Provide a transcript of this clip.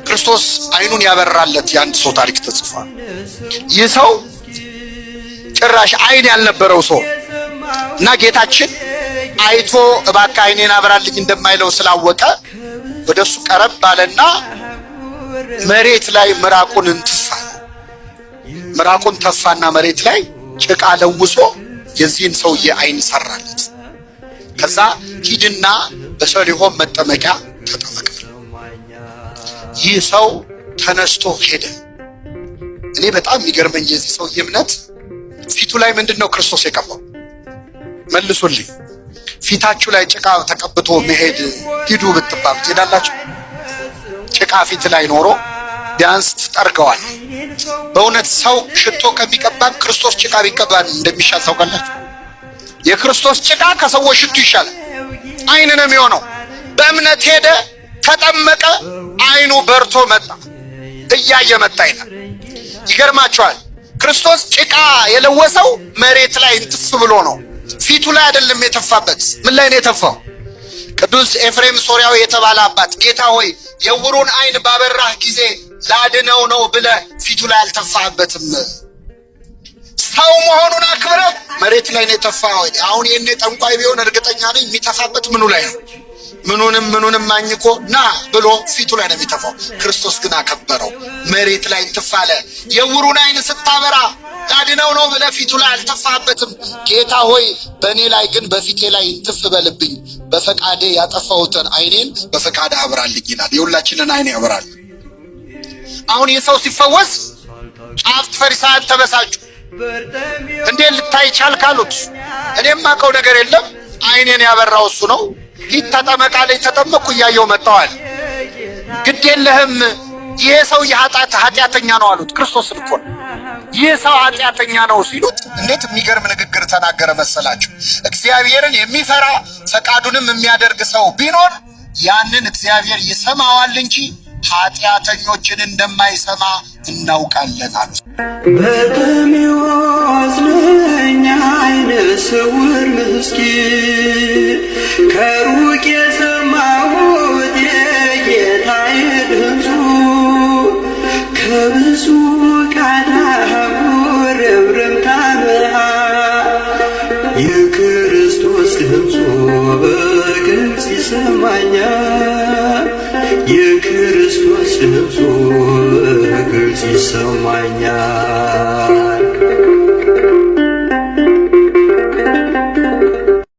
ክርስቶስ አይኑን ያበራለት የአንድ ሰው ታሪክ ተጽፏል። ይህ ሰው ጭራሽ አይን ያልነበረው ሰው እና ጌታችን አይቶ እባክህ አይኔን አብራልኝ እንደማይለው ስላወቀ ወደሱ ቀረብ ባለና መሬት ላይ ምራቁን እንትፋ፣ ምራቁን ተፋና መሬት ላይ ጭቃ ለውሶ የዚህን ሰውዬ አይን ሰራለት። ከዛ ሂድና በሰሊሆም መጠመቂያ ተጠመቅ። ይህ ሰው ተነስቶ ሄደ። እኔ በጣም የሚገርመኝ የዚህ ሰውዬ እምነት፣ ፊቱ ላይ ምንድን ነው ክርስቶስ የቀባው? መልሱልኝ። ፊታችሁ ላይ ጭቃ ተቀብቶ መሄድ ሂዱ ብትባሉ ትሄዳላችሁ? ጭቃ ፊት ላይ ኖሮ ቢያንስ ትጠርገዋል። በእውነት ሰው ሽቶ ከሚቀባን ክርስቶስ ጭቃ ቢቀባን እንደሚሻል ታውቃላችሁ? የክርስቶስ ጭቃ ከሰዎች ሽቶ ይሻላል። አይን ነው የሚሆነው። በእምነት ሄደ፣ ተጠመቀ፣ አይኑ በርቶ መጣ፣ እያየ መጣ ይላል። ይገርማቸዋል። ክርስቶስ ጭቃ የለወሰው መሬት ላይ እንትፍ ብሎ ነው። ፊቱ ላይ አይደለም የተፋበት። ምን ላይ ነው የተፋው? ቅዱስ ኤፍሬም ሶርያዊ የተባለ አባት ጌታ ሆይ፣ የዕውሩን አይን ባበራህ ጊዜ ላድነው ነው ብለህ ፊቱ ላይ አልተፋህበትም። ሰው መሆኑን አክብረህ መሬት ላይ ነው የተፋኸው። አሁን የኔ ጠንቋይ ቢሆን እርግጠኛ ነኝ የሚተፋበት ምኑ ላይ ነው? ምኑንም ምኑንም አኝኮ ና ብሎ ፊቱ ላይ ነው የሚተፋው። ክርስቶስ ግን አከበረው። መሬት ላይ እንትፍ አለ። የዕውሩን አይን ስታበራ ላድነው ነው ብለህ ፊቱ ላይ አልተፋህበትም። ጌታ ሆይ፣ በእኔ ላይ ግን በፊቴ ላይ እንትፍ በልብኝ፣ በፈቃዴ ያጠፋሁትን አይኔን በፈቃድ አብራልኝ ይላል። የሁላችንን አይን ያበራል። አሁን የሰው ሲፈወስ ጸሐፍት ፈሪሳውያን ተበሳጩ። እንዴት ልታይ ቻልክ አሉት። እኔም አውቀው ነገር የለም፣ አይኔን ያበራው እሱ ነው። ሂድ ተጠመቅ አለኝ። ተጠመቅኩ፣ እያየው መጣዋል። ግድ የለህም፣ ይሄ ሰው ኃጢአተኛ ነው አሉት። ክርስቶስ እኮ ነው። ይህ ሰው ኃጢአተኛ ነው ሲሉት እንዴት የሚገርም ንግግር ተናገረ መሰላችሁ? እግዚአብሔርን የሚፈራ ፈቃዱንም የሚያደርግ ሰው ቢኖር ያንን እግዚአብሔር ይሰማዋል እንጂ ኃጢአተኞችን እንደማይሰማ እናውቃለን አሉት። በርጤሜዎስ ነኝ ዓይነ ስውር ምስኪን፣ ከሩቅ የሰማሁት የጌታዬ ድምፁ፣ ከብዙ ቃዳጉር ርምርምታ መሃል የክርስቶስ ድምፁ በግልጽ ይሰማኛል። የክርስቶስ ድምፁ በግልጽ ይሰማኛል።